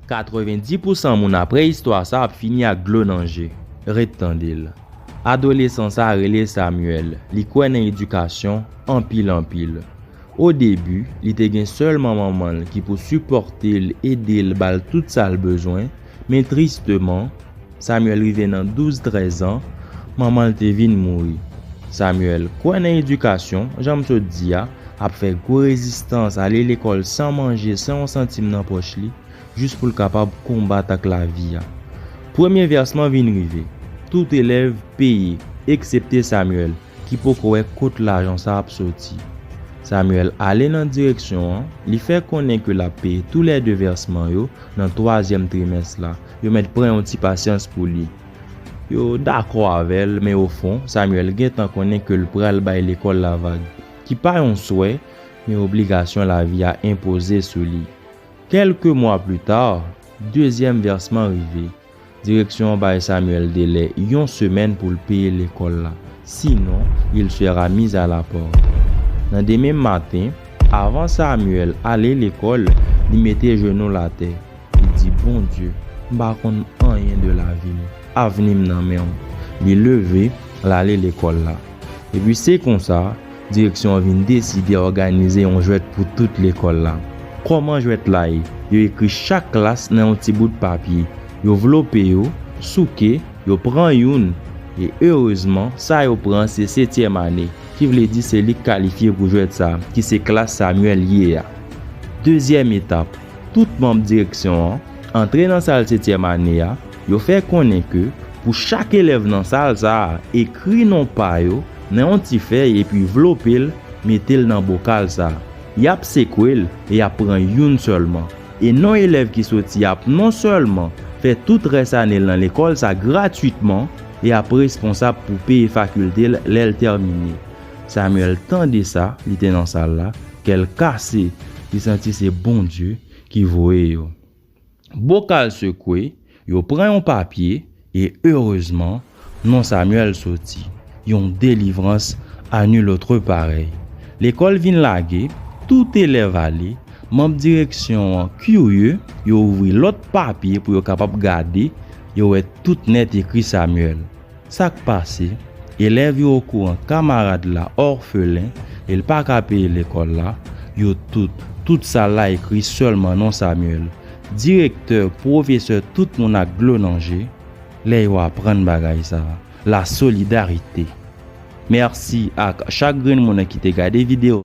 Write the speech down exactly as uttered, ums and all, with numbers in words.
Katrevendi pousan moun aprè istwa sa ap fini ak dlo nan je. Ret tande l. Adolesan sa rele Samuel. Li kwè nan edikasyon anpil anpil. O debi, li te gen sèlman manman l ki pou sipòte l, ede l, ba l tout sa l bezwen, men tristeman, Samuel rive nan douz trèz an, manman l te vin mouri. Samuel kwè nan edikasyon, jan m sot di a, ap fè gwo rezistans, ale lekòl san manje, san yon santim nan pòch li, jis pou l kapab konbat ak lavi a. Premye vèsman vin rive. Tout elèv peye, eksepte Samuel, ki poko wè kot lajan sa ap soti. Samuel ale nan direksyon an, li fè konnen ke l ap peye toulède vèsman yo nan twazyèm trimès la. Yo mèt pran yon ti pasyans pou li. Yo dakò avè l, men ofon, Samuel gentan konnen ke l pral bay lekòl la vag, ki pa yon swè, men obligasyon lavi a enpoze sou li. Kèlke mwa plita, dezyèm vèsman rive. Direksyon an bay Samuel delè yon semèn pou l peye lekòl la. Sinon, il sera mis à la porte. Nan demen maten, avan Samuel ale lekòl, li mete jenou l atè. Li di, Bondye, m pa konn anyen de lavi m. Avni m nan men w. Li leve, l ale lekòl la. Epi se konsa, direksyon an vin deside òganize yon jwèt pou tout lekòl la. Kòman jwèt la ye? Yo ekri chak klas nan yon ti bout papye. Yo vlope yo, souke, yo pran youn. E erezman, sa yo pran se setyèm ane, ki vle di se li k kalifye pou jwèt sa, ki se klas Samuel ye a. Dezyèm etap, tout manm direksyon an antre nan sal setyèm ane a, yo fè konnen ke pou chak elèv nan sal sa a, ekri non pa yo nan yon ti fèy epi vlope l, mete l nan bokal sa a. Y ap sekwe l e y ap pran youn sèlman. E non elèv ki soti ap non sèlman fè tout rès ane l nan lekòl sa gratwitman e ap responsab pou peye fakilte l lè l tèmine. Samuel tande sa, li te nan sal la, kè l kase, li santi se Bondye ki voye yo. Bokal sekwe, yo pran yon papye, e erezman, non Samuel soti. Yon delivrans à nul autre pareil. Lekòl vin lage, tout elèv ale, manm direksyon an kirye, yo ouvri lòt papye pou yo kapab gade, yo wè tout nèt ekri Samuel. Sa k pase? Elèv yo okouran kamarad la òfelen e l pa ka peye lekòl la. Yo tout, tout sal la ekri sèlman non Samuel. Direktè, pwofesè, tout moun ak dlo nan je lè yo aprann bagay sa a. La solidarité. Mèsi ak chak grenn moun ki te gade videyo.